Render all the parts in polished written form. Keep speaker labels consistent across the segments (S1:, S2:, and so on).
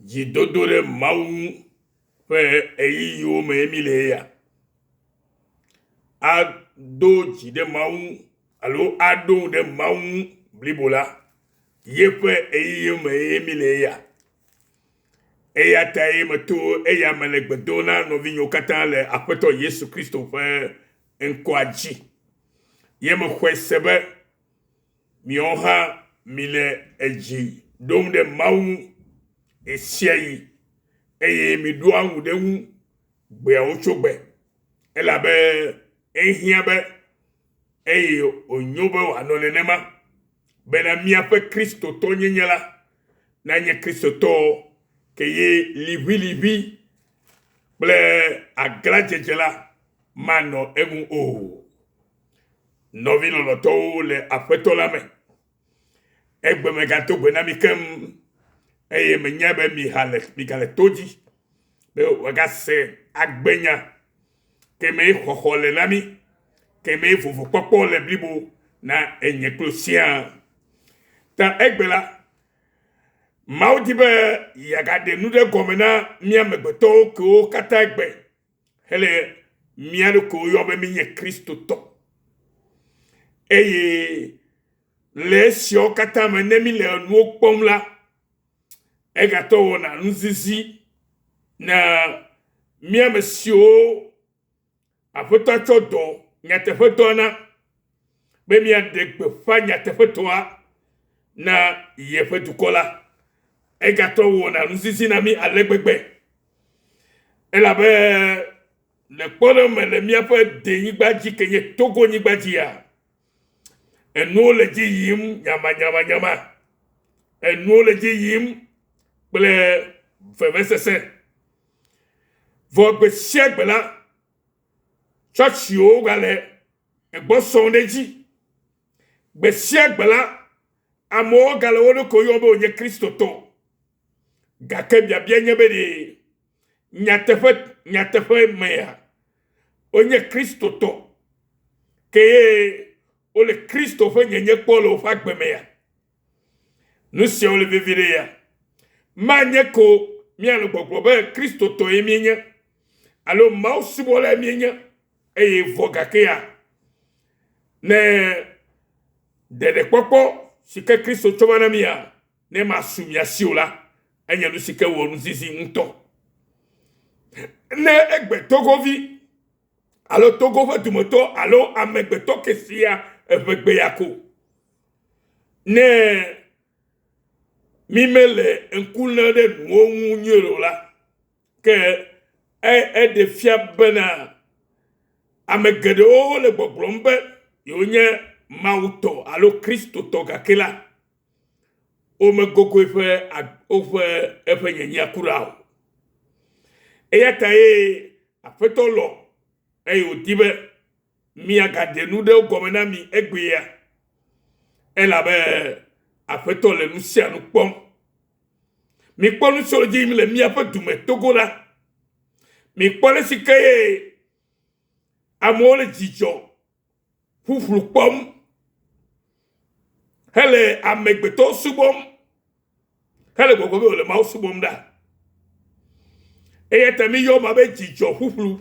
S1: Dzidodo ɖe Mawu ŋu ƒe ɣeyiɣiwo mee míle eya. Ado dzi ɖe Mawu ŋu alo aɖo ŋu ɖe Mawu ŋu blibo la, yeƒe ɣeyiɣiwo mee míle eya. Eya tae meto eya me le gbe dom na nɔvinyewo katã le Aƒetɔ Yesu Kristo ƒe ŋkɔa dzi. Ye mexɔe se be miawo hã mile edzi ɖom ɖe Mawu ŋu ɣesiaɣi eye miɖoa ŋu ɖe eŋu gbeawo tso gbe elabe ehiã be eye wònyo be wòanɔ nenema bena míaƒe Kristotɔnyenye la nanye Kristotɔ ke ye liʋiliʋi kple aglãdzedze la manɔ eŋu o. Nɔvi lɔlɔ̃tɔwo le Aƒetɔ la me, egbe megato gbe na mi keŋ eye menya be miha le migale to dzi be wòagase agbenya ke mee xɔxɔ le na mí, ke mee vovokpɔkpɔ le blibo na enye kple siaa. Ta egbe la, Mawu di be yeagaɖe nu ɖe gɔme na mía amegbetɔwo kewo katã egbe hele mía ɖokuiwo yɔm be míenye Kristotɔ. Eye le esiawo katã me ne míle nuwo kpɔm la, egatɔ wɔna nuzizi na mía ame siwo Aƒetɔ tsɔ dɔ nyateƒetɔa na be míaɖe gbeƒã nyateƒetɔa na yeƒe dukɔ la. Egatɔ wɔna nuzizi na mí ale gbegbe elabe le kpɔɖeŋu me le míaƒe denyigba dzi ke nye Togo nyigba dzia, enuwo le dzi yim nyamanyamanyama. Enuwo le dzi yim kple vevesese. Vɔ gbe sia gbe la, tsɔtsiwo gale egbɔ sɔm ɖe edzi. Gbe sia gbe la, amewo gale wo ɖokuiwo yɔm be wonye Kristotɔ. Gake biabia nye be ɖe nyateƒe nyateƒe mea wonye Kristotɔ ke ye wole Kristo ƒe nyenye kpɔ le woƒe agbe mea? Nu siawo le vevi ɖe ya. Manye ko míanɔ gbɔgblɔ be Kristotɔe míenye alo Mawu subɔlae míenye eye vɔ gake ya ne ɖeɖekpɔkpɔ si ke Kristo tsɔ va na mía ne masu mía si o la, enye nu si ke wɔ nuzizi ŋutɔ. Ne egbe Togovi alo Togo ƒe dumetɔ alo amegbetɔ ke sia eƒe gbe ya ko. Ne mi mele ŋku lém ɖe nuwo ŋu nyuie o la, ke eɖe fia bena ame geɖewo le gbɔgblɔm be yewonye Mawu tɔ alo Kristotɔ gake la, womegogo eƒe woƒe eƒe nyenyea kura o. Eya ta ye Aƒetɔ lɔ̃ eye wòdi be míagaɖe nu ɖewo gɔme na mi egbea elabe Aƒetɔ le nu sia nu kpɔm. Mikpɔ nu siwo le dzi yim le míaƒe dume Togo la. Mikpɔ ale si ke ye amewo le dzidzɔ ƒuƒlu kpɔm hele amegbetɔwo subɔm hele gbɔgbɔ be wòle Mawu subɔm ɖa. Eya ta míyɔ ma be dzidzɔ ƒuƒlu.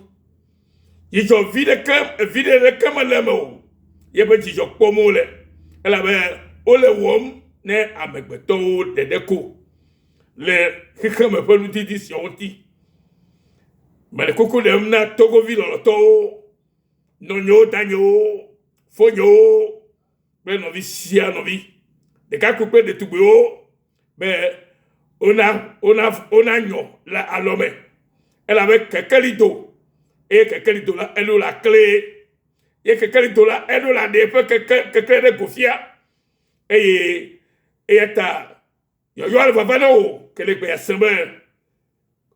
S1: Dzidzɔ vi ɖeke vi ɖeke mele eme o. Yeƒe dzidzɔ kpɔm wole elabe wole wɔm ne amegbetɔwo ɖeɖe ko le xexeme ƒe nudidi siawo ŋuti. Mele kuku ɖem na Togovi lɔlɔ̃tɔwo nɔnyewo, danyewo, fonyewo kple nɔvi sia nɔvi, ɖekakpui kple ɖetugbuiwo be wona wona wonanyɔ le alɔme elabe kekeli do eye kekeli do la eɖo la kle ye kekeli do la eɖo la ɖe eƒe keke kekle ɖe go fia eye eya ta yɔyɔ le vava na wò ke le gbea sem be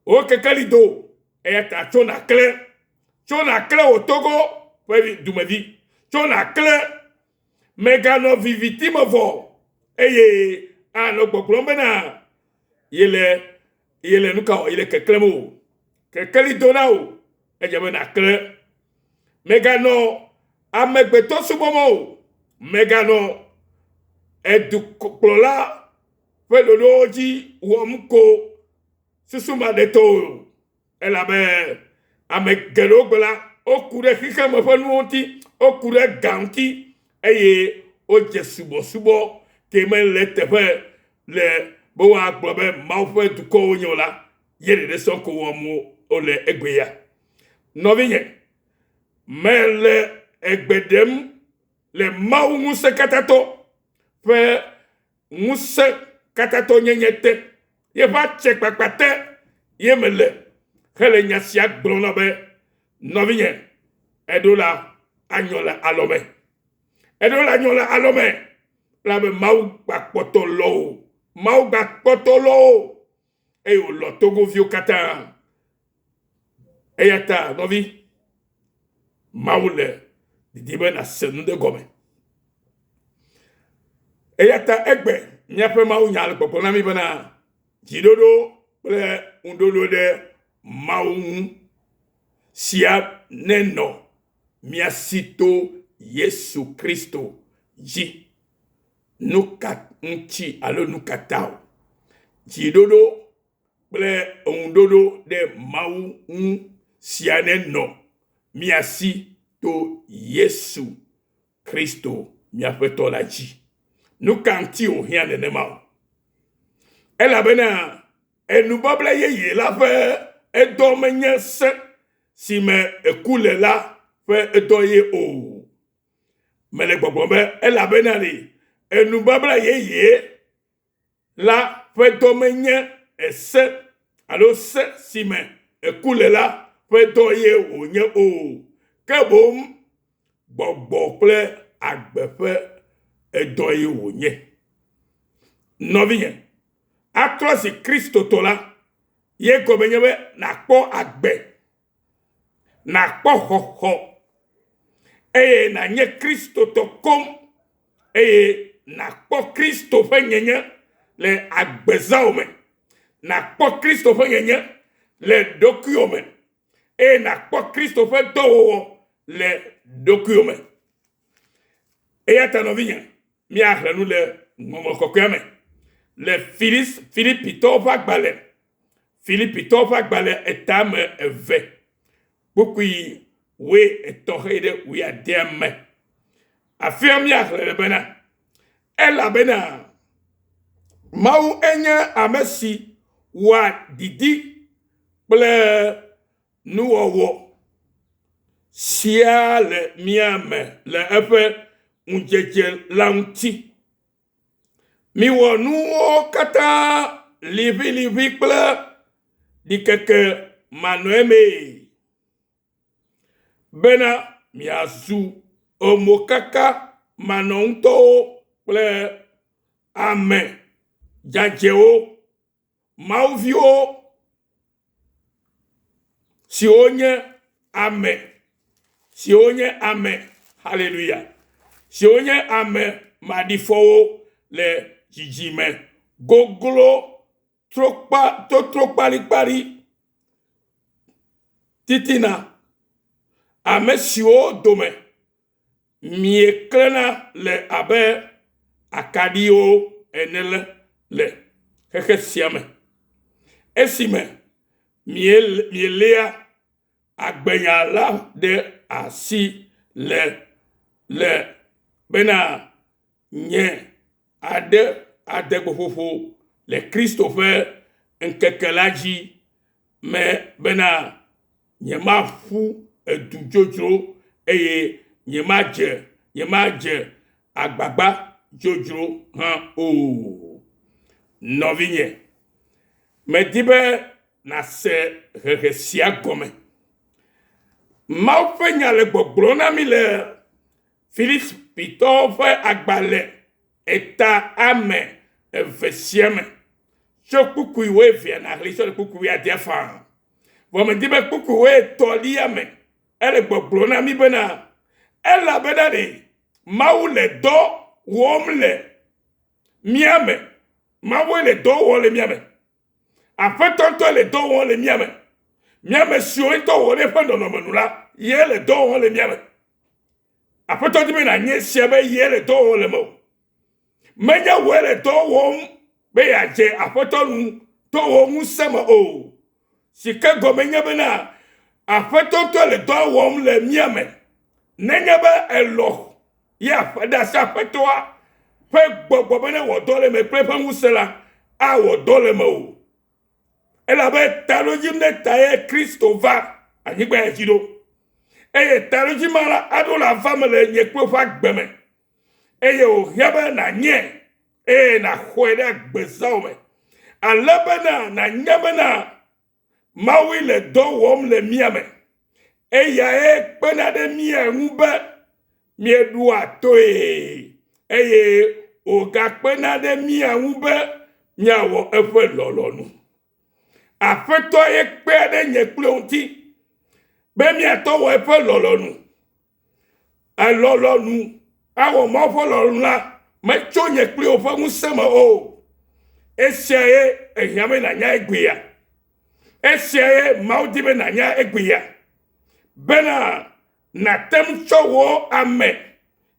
S1: wò kekeli do eya ta tso nàkle tso nàkle wò Togo ƒe dumevi tso nàkle mèganɔ viviti me vɔ eye anɔ gbɔgblɔm bena yele yele nu ka wɔ yele keklẽm o kekeli do na wò edze be nàkle mèganɔ amegbetɔ subɔm o mèganɔ edukplɔla ƒe ɖoɖowo dzi wɔm ko. susumaɖetɔwo o. Elabe ame geɖewo gbe la, woku ɖe xexeme ƒe nuwo ŋuti, woku ɖe ga ŋuti eye wodze subɔsubɔ ke mele eteƒe le be woagblɔ be Mawu ƒe dukɔ wonye o la, ye ɖeɖe sɔŋ ko wɔm wole egbe ya. Nɔvinye, mele egbe ɖem le Mawu ŋusẽkatãtɔ ƒe ŋusẽ katãtɔ nyenye te, yeƒe atsekpakpa te ye mele hele nya sia gblɔm na be, nɔvinye, eɖo la anyɔ le alɔme. Eɖo la anyɔ le alɔme elabe Mawu gbakpɔtɔ lɔ wò. Mawu gbakpɔtɔ lɔ wò eye wòlɔ Togoviwo katã. Eya ta nɔvi, Mawu le didi be nàse nu ɖe gɔme. Eya ta egbe míaƒe mawunya le gbɔgblɔm na mí bena dziɖoɖo kple ŋuɖoɖo ɖe Mawu ŋu sia nenɔ mía si to Yesu Kristo dzi. Nu ka ŋuti alo nu ka ta o? Dziɖoɖo kple ŋuɖoɖo ɖe Mawu ŋu sia nenɔ mía si to Yesu Kristo mía Aƒetɔ la dzi. Nu ka ŋuti wòhiã nenema o? Elabena enubabla yeye la ƒe edɔ menye se si me eku le la ƒe edɔ ye o. Mele gbɔgblɔm be elabena ɖe enubabla yeye la ƒe dɔ menye ese alo se si me eku le la ƒe dɔ ye wònye o, ke boŋ gbɔgbɔ kple agbe ƒe edɔ ye wònye. Nɔvinye, atrɔ zi Kristotɔ la, ye gɔme nye be nàkpɔ agbe, nàkpɔ xɔxɔ eye nànye Kristotɔ koŋ eye nàkpɔ Kristo ƒe nyenye le agbezãwo me, nàkpɔ Kristo ƒe nyenye le ɖokuiwò me eye nàkpɔ Kristo ƒe dɔwɔwɔ le ɖokuiwò me. Eya ta nɔvinye, míaxlẽ nu le Ŋɔŋlɔ Kɔkɔea me le Filis, Filipitɔwo ƒe agbalẽ, Filipitɔwo ƒe agbalẽ etame eve, kpukpui wuietɔ̃ xeyi ɖe wuiadea me. Afia míaxlẽ le bena, elabena Mawu enye ame si wɔa didi kple nuwɔwɔ siaa le mía me le eƒe ŋudzedze la ŋuti. Miwɔ nuwo katã liʋiliʋi kple ɖikeke manɔemee, bena miazu mokaka manɔŋutɔwo kple ame dzadzɛwo. Mawuviwo siwo nye ame, siwo nye ame, haleluya, siwo nye ame maɖifɔwo le dzidzime goglo trokpa, totro kparikpari titina, ame siwo dome Mieklẽna le abe akaɖiwo ene le xexe sia me, esime mieléa agbenya la ɖe asi le le bena nye aɖe adegbeƒoƒo le Kristo ƒe ŋkeke la dzi me bena nyemaƒu edu dzodzro eye nyemadze nyemadze agbagba dzodzro hã o. Nɔvinye, medi be nàse hehe sia gɔme. Mawu ƒe nya le gbɔgblɔm na mí le Filipitɔwo ƒe agbalẽ eta ame eve sia me. Tso kpukpui wuievea nàxlẽe tsɔ ɖe kpukpui wuiadea faa. Vɔ medi be kpukpui wuietɔ̃lia me ele gbɔgblɔm na mí bena, elabena ɖe Mawu le dɔ wɔm le mía me. Mawue le dɔ wɔm le mía me. Aƒetɔ ŋutɔ le dɔ wɔm le mía me. Mía me siwo ŋutɔ wɔ ɖe eƒe nɔnɔme nu la, ye le dɔ wɔm le mía me. Aƒetɔ di be nànye esia be ye le dɔ wɔm le mewò. Menye wòe le dɔ wɔm be yeadze Aƒetɔ nu to wò ŋusẽ me o. Si ke gɔme nye bena Aƒetɔ ŋutɔ le dɔa wɔm le mía me. Nenye be èlɔ̃ ye aƒe ɖe asi Aƒetɔa ƒe gbɔgbɔ be newɔ dɔ le eme kple eƒe ŋusẽ la, awɔ dɔ le eme o. Elabe taɖodzinu ɖe tae Kristo va anyigba ya dzi ɖo. Eye taɖodzi ma la aɖo le ava me le nye kple wò ƒe agbe me. Eye wòhiã be nànyae eye nàxɔe ɖe agbezãwo me. Ale bena nànya bena Mawue le dɔ wɔm le mía me. Eyae kpena ɖe mía ŋu be míeɖoa toe eye wògakpena ɖe mía ŋu be míawɔ eƒe lɔlɔ̃nu. Aƒetɔ ye kpea ɖe nye kple wò ŋuti be míatɔ wɔ eƒe lɔlɔ̃nu. Elɔlɔ̃nu awɔ Mawu ƒe lɔlɔ̃nu la metso nye kple wò ƒe ŋusẽ me o. Esiae ehiã be nànya egbea. Esiae Mawu di be nànya egbea. Bena nàte ŋu tsɔ wò ame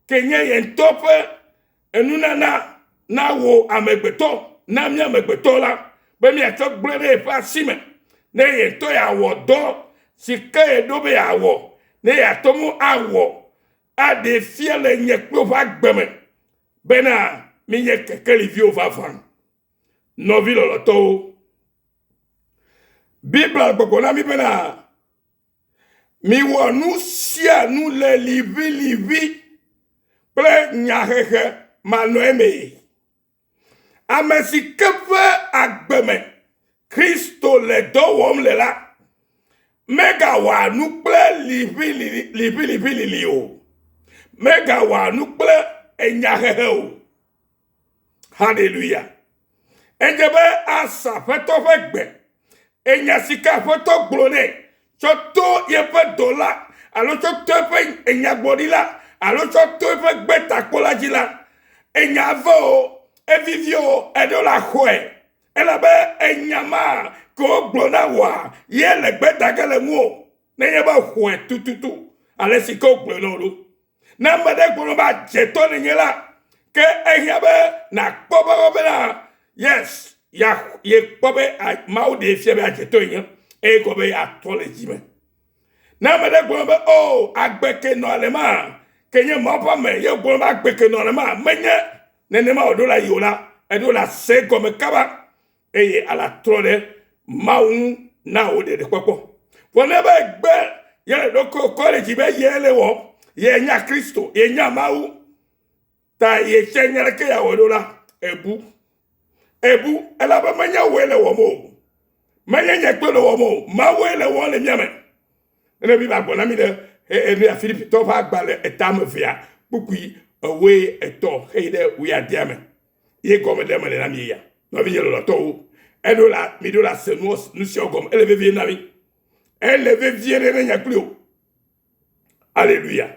S1: ke nye ye ŋutɔ ƒe enunana na wò amegbetɔ, na mí amegbetɔ la, be míatsɔ gblẽ ɖe yeƒe asi me, ne ye ŋutɔ yeawɔ dɔ si ke yeɖo be yeawɔ, ne yeate ŋu awɔ aɖee fia le nye kple woƒe agbe me bena míenye kekeliviwo vavã. Nɔvi lɔlɔ̃tɔwo, Biblia gbɔgblɔ na mí bena Miwɔ nu sia nu le liʋiliʋi kple nyahehe manɔemee. Ame si ke ƒe agbe me Kristo le dɔ wɔm le la, megawɔa nu kple liʋiliʋilili o. Megawɔa nu kple enyahehe o. Haleluya. Edze be asa Aƒetɔ ƒe gbe. Enya si ke Aƒetɔ gblɔ nɛ tsɔ to yeƒe dɔla alo tsɔ to eƒe nyagblɔɖila alo tsɔ to eƒe gbetakpɔla dzi la, enya ve o, evivi o, eɖo la xɔe. Elabe enya ma ke wogblɔ na wòa, ye le gbe da ge le ŋuwò nenye be xɔe tututu ale si ke wogblɔe na wò ɖo. Ne ame ɖe gblɔ be adzetɔ nènye la, ke ehiã be nàkpɔ be bena yes, ya yekpɔ be Mawu ɖee fia be adzetɔ yenye eye gɔ be yeatrɔ le dzi me. Ne ame ɖe gblɔ be o oh, agbe ke nɔ ale ma, ke nye Mawu ƒe ame ye gblɔ be agbe ke nɔ ale ma, menye nenema wòɖo la yi o la, eɖo la se gɔme kaba eye ala trɔ ɖe Mawu ŋu na wò ɖeɖekpɔkpɔ. Vɔ ne be egbe ye le ɖokuiwò kɔ ɖe dzi be ye le wɔ, ye nya Kristo, ye nya Mawu, ta ye tse nya ɖeke yeawɔ ɖo la, ebu. Ebu, elabe menye wòe le wɔm o. Menye nye kple le wɔm o. Mawue le wɔm le mía me. Nene Biblia gblɔ na mí ɖe ene Filipitɔwo ƒe agbalẽ etame evea kpukpui ewoe etɔ̃ heyi ɖe wuiadea me. Ye gɔme ɖe mele na mi ya. Nɔvinye lɔlɔ̃tɔwo, eɖo la miɖo la se nu nu siawo gɔme. Ele vevie na mi. Ele vevie ɖe ne nye kpli o. Hallelujah.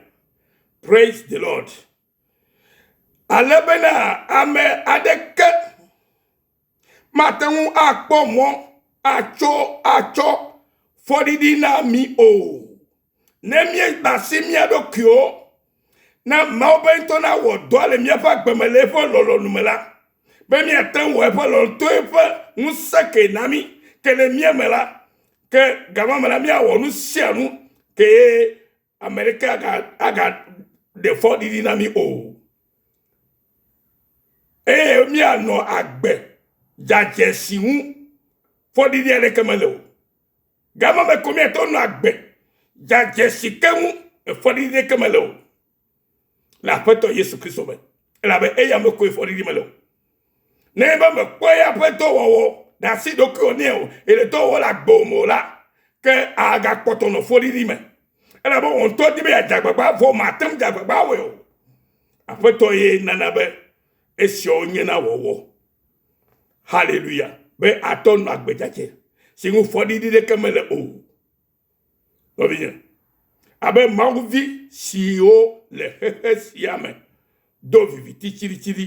S1: Praise the Lord. Ale bena ame aɖeke mate ŋu akpɔ mɔ atso atsɔ fɔɖiɖi na mi o. Ne míegba asi mía ɖokuiwo na Mawu be ŋutɔ nawɔ dɔ le míaƒe agbe me le eƒe lɔlɔ̃nu me la, be míate ŋu wɔ eƒe lɔlɔ̃nu to eƒe ŋusẽ ke na mí ke le mía me la, ke gama me la míawɔ nu sia nu ke ame ɖeke agaɖe fɔɖiɖi na mí o. Eye míanɔ agbe dzadzɛ si ŋu fɔɖiɖi aɖeke mele o. Gama me ko míate ŋu nɔ agbe dzadzɛ si ke ŋu fɔɖiɖi ɖeke mele o le Aƒetɔ Yesu Kristo me. Elabe eya me koe fɔɖiɖi mele o. Ne be mekpɔ eya ƒe dɔwɔwɔ ɖe asi ɖokuiwò nɛ o, ele dɔ wɔm le agbewò me o la, ke agakpɔtɔ nɔ fɔɖiɖi me. Elabe wò ŋutɔ di be yeadze agbagba vɔ màte ŋu dze agbagba awɔe o. Aƒetɔ ye nana be esiawo nye na wɔwɔ. Haleluya. Be atɔ nɔ agbe dzadzɛ si ŋu fɔɖiɖi ɖeke mele o. Nɔvinye, abe mawuvi siwo le xexe sia me do viviti tsiɖitsiɖi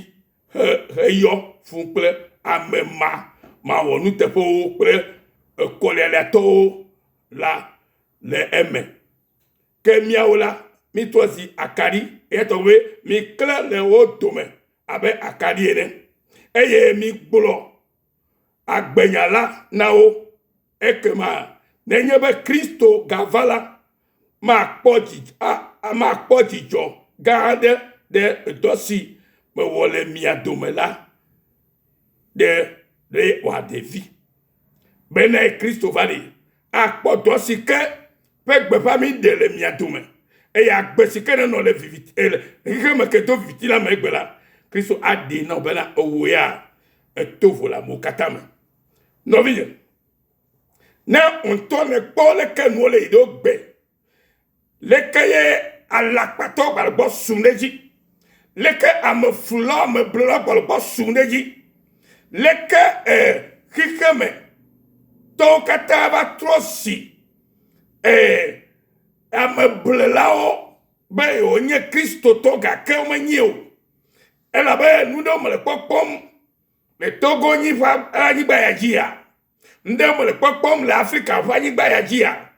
S1: he, heyɔ fũ kple ame ma mawɔnuteƒewo kple ekɔlialiatɔwo la le eme. Ke míawo la, mítrɔ zi akaɖi, eya ta be miklẽ le wo dome abe akaɖi ene, eye migblɔ. agbenya la na wo. Ekema nenye be Kristo gava la, makpɔ dzi a makpɔ dzidzɔ gã aɖe ɖe dɔ si mewɔ le mia dome la ɖe ɖe wòaɖe vi. Bene Kristo va ɖi akpɔ dɔ si ke ƒe gbeƒã mi ɖe le mia dome eye agbe si ke nenɔ le viviti le xexeme ke do viviti la me egbe la, Kristo aɖee na wò bena ewò ya eto vo le amewo katã me. Nɔvinye, ne ŋutɔ nèkpɔ leke nuwo le yi ɖo gbe, leke ye alakpatɔ gbale gbɔ sum ɖe edzi, leke ameflulawo, ameblelawo gbale gbɔ sum ɖe edzi, leke eh, xexeme tɔwo katã va trɔ si eh, ameblelawo be yewonye Kristotɔ gake womenye o. Elabe nu ɖewo mele kpɔkpɔm le Togo nyi ƒe anyigba ya dzia? Ŋɖe mele kpɔkpɔm le Afrika ƒe anyigba ya dzia?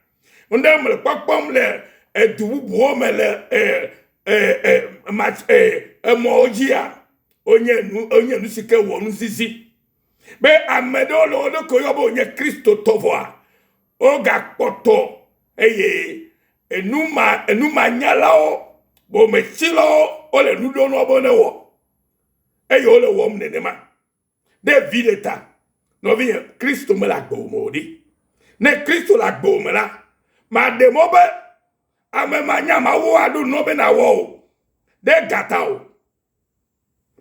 S1: Ŋɖe mele kpɔkpɔm le edu bubuwo me le e, e, e, ma, e, emɔwo dzia? Wonye nu, wonye nu si ke wɔ nuzizi. Be ame ɖewo le wo ɖokui yɔ be wonye Kristotɔ vɔa, wogakpɔtɔ eye enuma, enumanyalawo, bometsilawo wole nu ɖom na wo be wonewɔ. Eye wole wɔm nenema. Ɖe vi ɖe ta. Nɔvinye, Kristo mele agbewò me o ɖi. Ne Kristo le agbewò me la, maɖe mɔ be ame manya Mawu aɖo nɔ be nawɔ o. Ɖe ga ta o.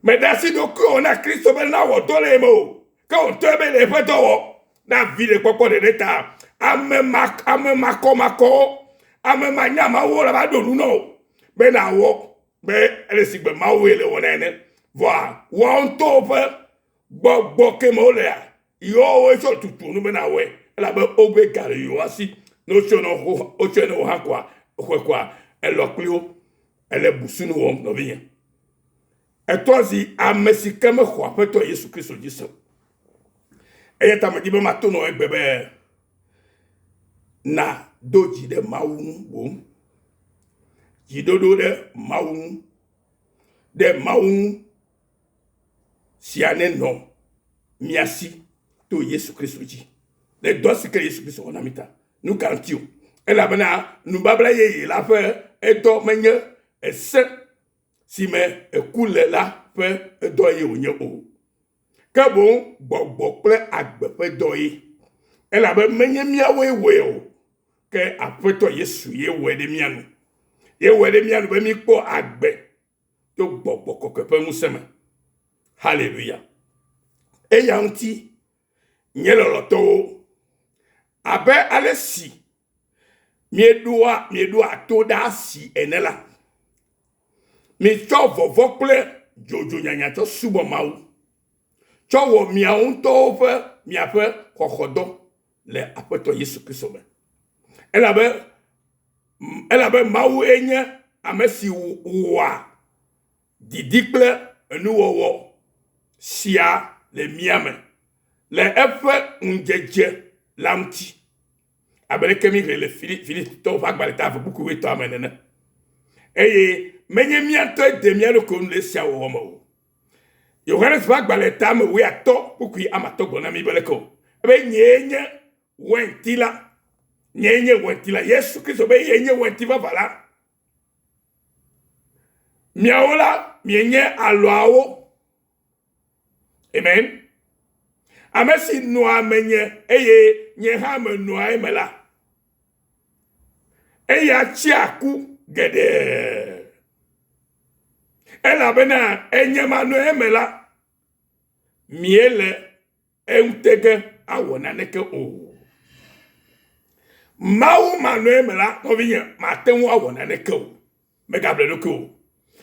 S1: Mèɖe asi ɖokuiwò na Kristo be nawɔ dɔ le eme o. Ke wò ŋutɔe be le eƒe dɔ wɔ. Na vi ɖe kpɔkpɔ ɖeɖe ta. Ame ma, ame makɔmakɔwo, ame manya Mawuwo la va ɖo nu na wò be nawɔ be ele si gbe Mawue le wɔna ene. Vɔa woawo ŋutɔwo ƒe gbɔgbɔ ke me wolea, yewoawoe tsɔ tutu nu be nawɔe elabe wobe ga le yewoa si. Ne wotsɔe na wo wotsɔe na wò hã koa, xɔe koa, elɔ kpli wo. Ele busunu wɔm nɔvinye. Etɔ zi ame si ke mexɔ Aƒetɔ Yesu Kristo dzi se o. Eya ta medi be mato nɔ egbe be na do dzi ɖe Mawu ŋu boŋ. Dziɖoɖo ɖe Mawu ŋu. Ɖe Mawu ŋu sia nenɔ mia si to Yesu Kristo dzi. Le dɔ si ke Yesu Kristo wɔ na mi ta. Nu ka ŋuti o? Elabena nubabla yeye la ƒe edɔ menye ese si me eku le la ƒe edɔ ye wònye o. Ke boŋ gbɔgbɔ kple agbe ƒe dɔ ye. Elabe menye míawoe wɔe o, ke Aƒetɔ Yesu ye wɔe ɖe mía nu. Ye wɔe ɖe mía nu be míkpɔ agbe to gbɔgbɔ kɔkɔe ƒe ŋusẽ me. Haleluya. Eya ŋuti, nye lɔlɔ̃tɔwo, abe ale si mieɖoa mieɖoa to ɖa si ene la, mitsɔ vɔvɔ̃ kple dzodzonyanya tsɔ subɔ Mawu, tsɔ wɔ miawo ŋutɔwo ƒe miaƒe xɔxɔdɔ le Aƒetɔ Yesu Kristo me. Elabe elabe Mawue nye ame si wɔa didi kple enuwɔwɔ sia le mía me le eƒe ŋudzedze la ŋuti. Abe leke míxlẽ le Filipitɔwo ƒe agbalẽ ta eve kpukpui wuietɔ̃a me nene. Eye menye mía ŋutɔe de mía ɖokuiwo nu le esia wɔwɔ me o. Yohanes ƒe agbalẽ ta me wuiatɔ̃ kpukpui ame atɔ̃ gblɔ na mí be leke o. Ebe nyee nye wɛnti la. Nyee nye wɛnti la. Yesu Kristo be yee nye wɛnti vavã la. Miawo la, mienye alɔawo. Amen. Ame si nɔa menye eye nye hã menɔa eme la, eya tsea ku geɖe. Elabena enye manɔ eme la, miele eŋutege awɔ naneke o. Mawu manɔ eme la, nɔvinye, mate ŋu awɔ naneke o. Mègable ɖokui o.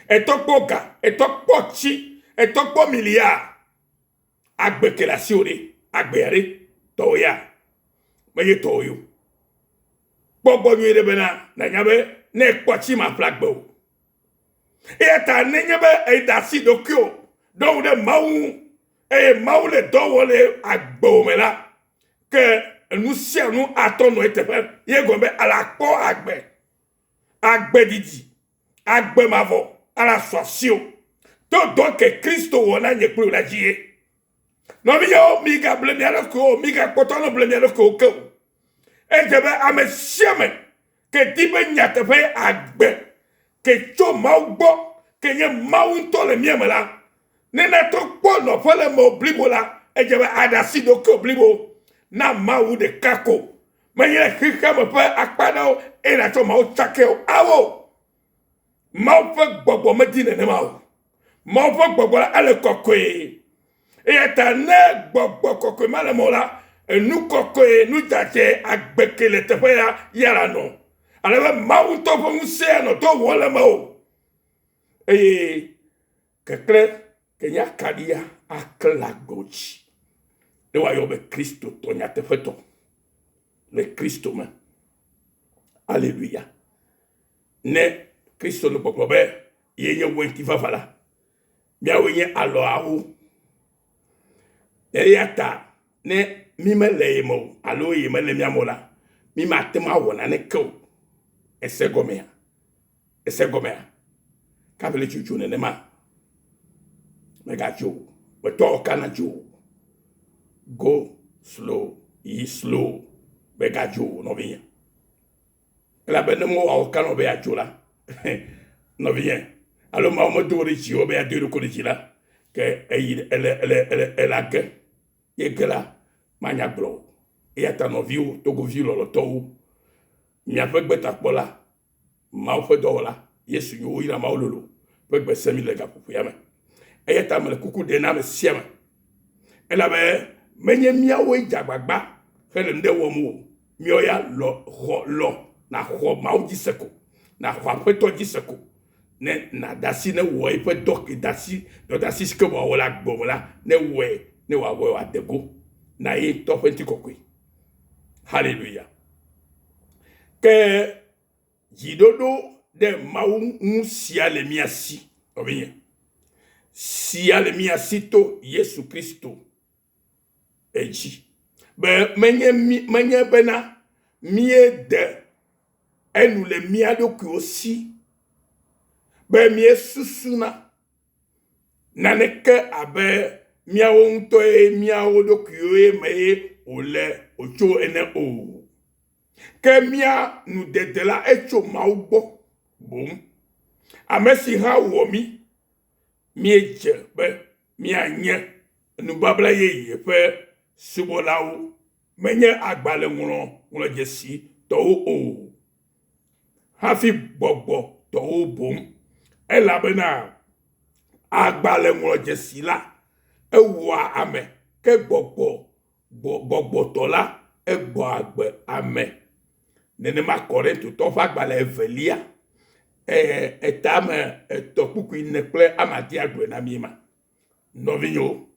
S1: Etɔ kpɔ ga, etɔ kpɔ tsi, etɔ kpɔ milia. Agbe ke le asiwò ɖe, agbea ɖe, tɔwò ya, menye tɔwò ye o. Kpɔ gbɔ nyuie ɖe bena nànya be ne èkpɔ tsi maƒle agbe o. Eya ta nenye be èda asi ɖokuiwò ɖo ŋu ɖe Mawu ŋu eye Mawu le dɔ wɔm le agbewò me la, ke enu sia nu atɔ nɔ eteƒe. Ye gɔme be ale akpɔ agbe, agbe didi, agbe mavɔ ale asu asiwò to dɔ ke Kristo wɔ na nye kple wò la dzi ye. Nɔvinyewo, migable mia ɖokuiwo o, migakpɔtɔ anɔ ble mia ɖokuiwo ke o. Edze be ame sia ame ke di be nyateƒe agbe ke tso Mawu gbɔ ke nye Mawu ŋutɔ le mía me la, ne natrɔ kpɔ nɔƒe le mewò blibo la, edze be aɖe asi ɖokuiwò blibo na Mawu ɖeka ko. Menye le xexeame ƒe akpa aɖewo eye nàtsɔ Mawu tsakɛ o. Ao! Mawu ƒe gbɔgbɔ medi nenema o. Mawu ƒe gbɔgbɔ la ele kɔkɔe. Eya ta ne gbɔgbɔ kɔkɔe ma le mewò la, enu kɔkɔe, nu dzadzɛ, agbe ke le teƒe ya ya la nɔ. Ale be Mawu ŋutɔ ƒe ŋusẽ anɔ dɔ wɔm le mewò. Eye keklẽ ke nye akaɖia aklẽ le agbewo dzi. Ne woayɔ be Kristotɔ nyateƒetɔ le Kristo me. Aleluya. Ne Kristo le gbɔgblɔ be ye nye weinti vava la, míawoe nye alɔawo. Eya ta ne mí mele ye me o alo ye mele mía me o la, mí mate ŋu awɔ naneke o. Ese gɔmea? Ese gɔmea? Kafi le dzodzo nenema. Megadzo o. Metɔ kana dzo o. Go slow, yi slow. Megadzo o nɔvinye. Elabe ne mewɔ awɔ kanɔ be yeadzo la, nɔvinye, alo Mawu medo wò ɖe dzi o be yeado eɖokui ɖe dzi la, ke eyi ele ele ele ele age. Ye ge la, manya gblɔ o. Eya ta nɔviwo, Togovi lɔlɔtɔwo, miaƒe gbetakpɔla, Mawu ƒe dɔwɔla, Yesu nyo woyra Mawu lolo ƒe gbe se mi le gaƒoƒoea me. Eya ta mele kuku ɖe na ame sia ame. Elabe menye míawoe dze agbagba hele nu ɖe wɔm o. Míawo ya lɔ xɔ lɔ nàxɔ Mawu dzi se ko, nàxɔ Aƒetɔ dzi se ko. Ne nàde asi ne wɔ eƒe dɔ ke dasi dɔdeasi si ke wòawɔ le agbe me la, ne wɔe ne wòawɔe wòade go na ye ŋutɔ ƒe ŋutikɔkɔe. Haleluya. Ke dziɖoɖo ɖe Mawu ŋu sia le mía si, nɔvinye. Sia le mía si to Yesu Kristo edzi. Be menye mí, menye bena míede enu le mía ɖokuiwo si be míesusuna naneke abe míawo ŋutɔe míawo ɖokuiwoe mee wòle wòtso ene o. Ke mía nudede la etso Mawu gbɔ boŋ, ame si hã wɔ mí míedze be míanye nubabla yeye ƒe subɔlawo, menye agbalẽŋlɔŋlɔdzesi tɔwo o, hafi gbɔgbɔ tɔwo boŋ, elabena agbalẽŋlɔdzesi la ewua ame, ke gbɔgbɔ gbɔgbɔtɔ la egbɔ agbe ame. Nenema Korintotɔwo ƒe agbalẽ evelia etame etɔ kpukpui ene kple ame adea gblɔe na mí ma. Nɔvinyewo,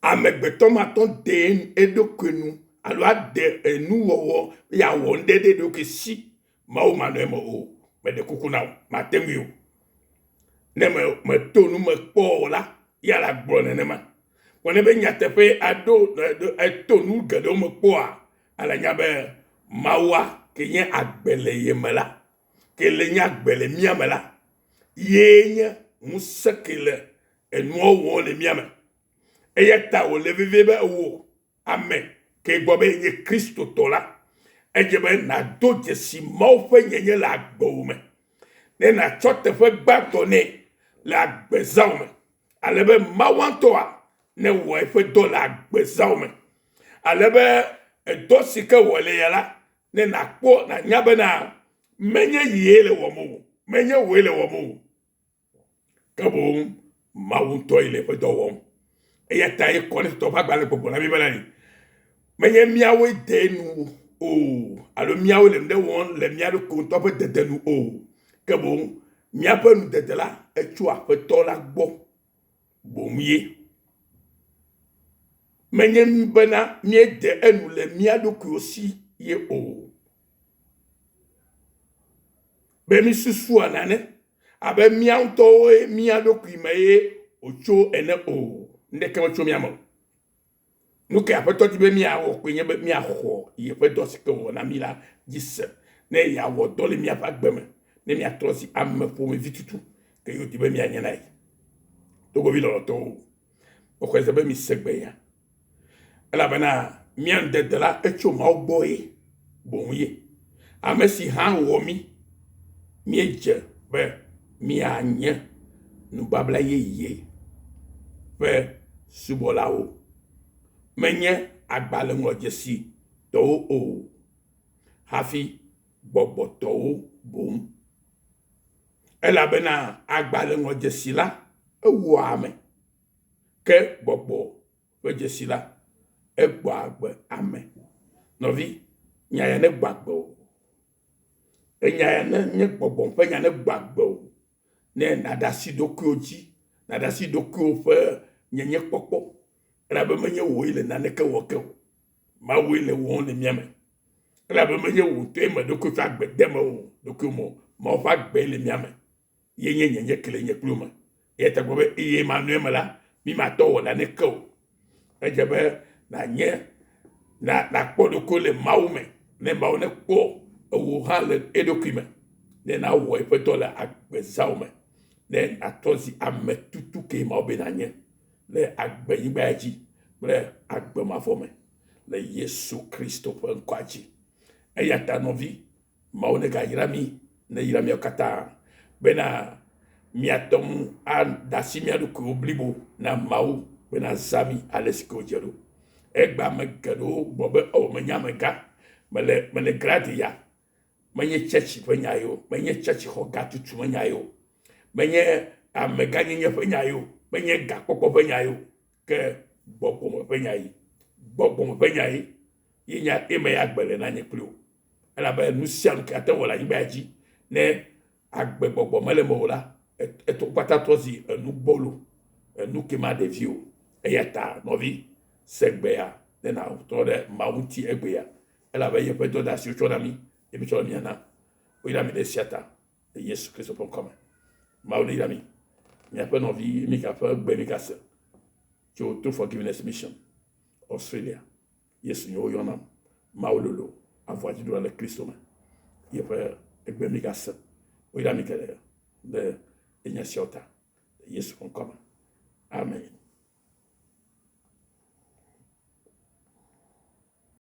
S1: amegbetɔ matɔ de eɖokui nu alo ade enuwɔwɔ yeawɔ ŋɖe ɖe eɖokui si Mawu manɔ eme o. Meɖe kuku na wò, mate ŋui o. Ne me meto nu me kpɔ o la, ya la gblɔ nenema. Vɔ ne be nyateƒe aɖo eto nu geɖewo me kpɔa, ale nya be Mawua ke nye agbe le ye me la, ke le nye agbe le mía me la, yee nye ŋusẽ ke le enuawo wɔm le mía me. Eya ta wòle vevie be wò ame ke gbɔ be yenye Kristotɔ la, edze be nàdo dzesi Mawu ƒe nyenye le agbewò me, ne nàtsɔ teƒe gbãtɔ nɛ le agbezãwò me, ale be Mawu ŋutɔa newɔ eƒe dɔ le agbezãwò me, ale be edɔ si ke wɔ le ya la, ne nàkpɔ nànya bena menye yee le wɔm o, menye wòe le wɔm o, Ke boŋ Mawu ŋutɔe le eƒe dɔ wɔm. Eya ta ye Korintotɔwo ƒe agbalẽ gbɔgblɔ na mí bena, menye míawoe de nu o, alo míawoe le nu ɖe wɔm le mía ɖokui ŋutɔ ƒe dede nu o. Ke boŋ míaƒe nudede la, etso Aƒetɔ la gbɔ boŋ ye. Menye bena míede enu le mía ɖokuiwo si ye o. Be mísusua nane abe mía ŋutɔwoe mía ɖokui me ye wòtso ene o. Nuɖeke metso mía me o. Nu ke Aƒetɔ di be míawɔ koe nye be míaxɔ yeƒe dɔ si ke wòwɔ na mí la dzi se ne yeawɔ dɔ le míaƒe agbe me ne míatrɔ zi ame ƒomevi tutu ke ye wòdi be míanye na ye. Togovi lɔlɔ̃tɔwo. Mexɔe se be mise gbe ya. Elabena mía ŋdede la etso Mawu gbɔ ye boŋ ye. Ame si hã wɔ mí míedze be míanye nubabla yeye ƒe subɔlawo. Menye agbalẽŋlɔdzesi tɔwo o, hafi gbɔgbɔtɔwo boŋ. Elabena agbalẽŋlɔdzesi la ewua ame, ke gbɔgbɔ ƒe dzesi la egbɔa agbe ame. Nɔvi, nya ya negbɔ agbe o. Enya ya ne nye gbɔgbɔ ƒe nya negbɔ agbe o. Ne nàɖe asi ɖokuiwò dzi, nàɖe asi ɖokuiwò ƒe nyenye kpɔkpɔ elabe menye wòe le naneke wɔ ke o. Mawue le wɔm le mía me. Elabe menye wò ŋutɔe me ɖokui ƒe agbe de mewò ɖokuiwò me o. Mawu ƒe agbee le mía me. Ye nye nyenye ke le nye kple wò me. Eya ta gblɔ be eye manɔe me la, mí matɔ wɔ naneke o. Edze be nànye na nàkpɔ ɖokuiwò le Mawu me ne Mawu nekpɔ ewò hã le eɖokui me ne nawɔ eƒe dɔ le agbezãwo me ne nàtrɔ zi ame tutu ke Mawu be nànye. le agbenyigba ya dzi kple agbe mavɔ me le Yesu Kristo ƒe ŋkɔa dzi. Eya ta nɔvi, Mawu negayra mí, neyra míawo katã bena míate ŋu ada asi mía ɖokuiwo blibo na Mawu bena zã mí ale si ke wòdze ɖo. Egbea ame geɖewo gblɔ be, o menye amegã, mele mele grade ya. Menye tsɛtsi ƒe nya ye o, menye tsɛtsixɔ gatutu ƒe nya ye o, menye amegãnyenye ƒe nya ye o, menye gakpɔkpɔ ƒe nya ye o, ke gbɔgbɔme ƒe nya ye. Gbɔgbɔme ƒe nya ye ye nya eme ya agbe le na nye kpli wò. Elabe nu sia nu ke ate ŋu wɔ le anyigba ya dzi ne agbegbɔgbɔ mele eme o la, eto kpata trɔ zi enu gbɔlo, enu ke maɖe vi o. Eya ta nɔvi, se gbea ne nàtrɔ ɖe Mawu ŋuti egbea. Elabe yeƒe dɔdeasi wotsɔ na mí, ye mítsɔ le mia nam. Woyra mi ɖe esia ta le Yesu Kristo ƒe ŋkɔ me. Mawu neyra mi. Miaƒe nɔvi Mika ƒe gbe migase tso True Forgiveness Mission, Australia. Yesu nye woyɔnam. Mawu lolo avɔa dzi ɖola le Kristo me. Yeƒe egbe migase. Woyra mi geɖe ɖe enya siawo ta le Yesu ƒe ŋkɔ me. Amen.